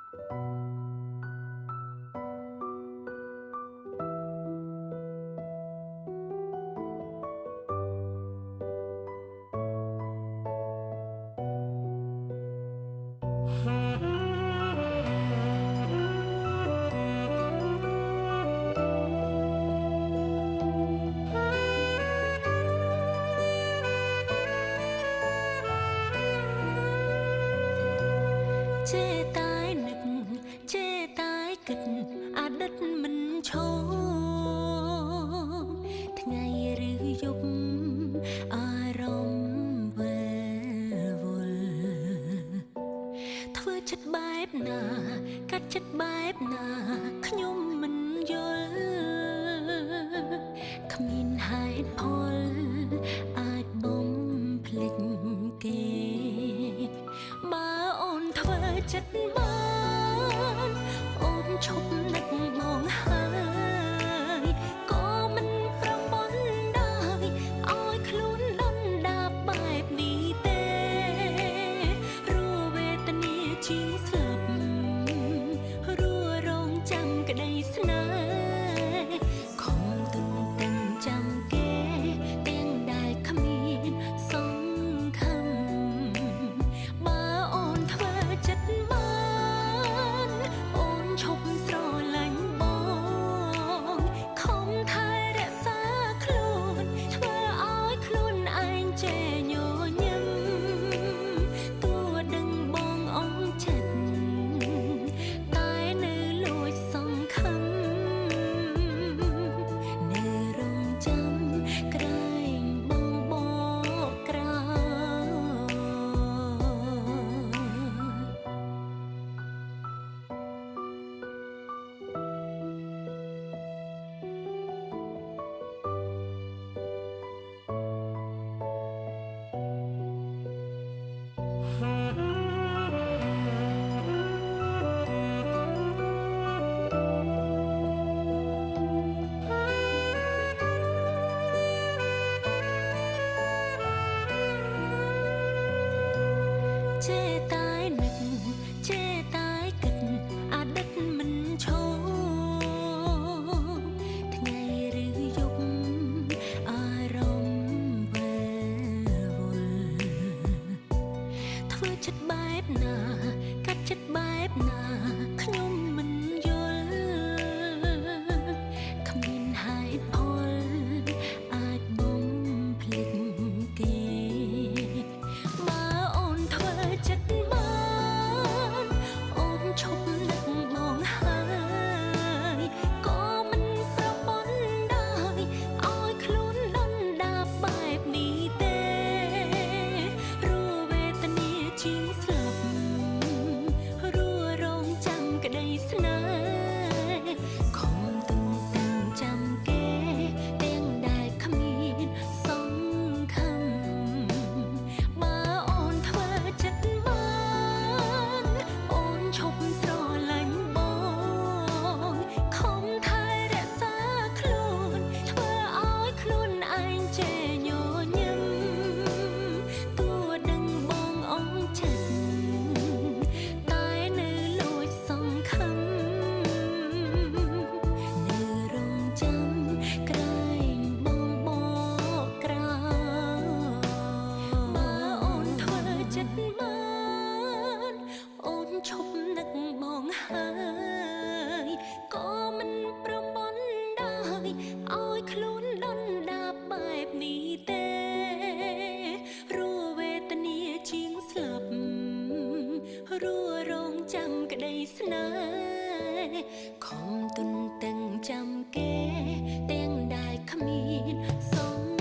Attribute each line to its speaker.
Speaker 1: ចេះតែនឹកចេះតែគិតអតីតមិនឈប់ថ្ងៃឬយប់អារម្មណ៍វិលវល់ធ្វើចិត្តបែបណាកាត់ចិត្តបែបណាខ្ញុំមិនយល់គ្មានហេតុផលអាចបំភ្លេចគេបើអូនធ្វើចិត្តបានអូនឈប់នឹកមកហើយក៏មិនប្រពន្ធដែរឲ្យខ្លួនដុនដាបបែបនេះទេរស់វេទនាជាងស្លាប់រស់រងចាំក្តីស្នេហ៍ខំទន្ទឹងចាំគេទាំងដែលគ្មានសង្ឃឹមបើអូនធ្វើចិត្តបានអូនឈប់ស្រឡាញ់បងខំថែរក្សាខ្លួនធ្វើឲ្យខ្លួនឯងចេះញញឹមតួដឹងបងអងចិត្តតែនៅលួចសង្ឃឹមនៅរងចាំក្រែងបងបកក្រោយ ចេះតែនឹកចេះតែគិតអតីតមិនឈប់ថ្ងៃឬយប់អារម្មណ៍វិលវល់ធ្វើចិត្តបែបណាកាត់ចិត្តបែបណាខ្ញុំមិនយល់គ្មានហេតុផលអាចបំភ្លេចគេបើអូនធ្វើចិត្តបានអូនឈប់នឹកបងហើយក៏មិនប្រពន្ធដែរឲ្យខ្លួនដុនដាបបែបនេះទេរស់វេទនាជាងស្លាប់រស់រងចាំក្តីស្នេហ៍ខំទន្ទឹងចាំគេទាំងដែលគ្មានសង្ឃឹមបើអូនធ្វើចិត្តបានអូនឈប់ស្រឡាញ់បងខំថែរក្សាខ្លួនធ្វើឲ្យខ្លួនឯងចេះញញឹមតួដឹងបងអងចិត្តតែនៅលួចសង្ឃឹមនៅរងចាំក្រែងបងបកក្រោយបើអូនធ្វើចិត្តបានអូនឈប់នឹកបងហើយក៏មិនប្រពន្ធដែរឲ្យខ្លួនដុនដាបបែបនេះទេរស់វេទនាជាងស្លាប់រស់រងចាំក្តីស្នេហ៍ខំទន្ទឹងចាំគេទាំងដែលគ្មានសង្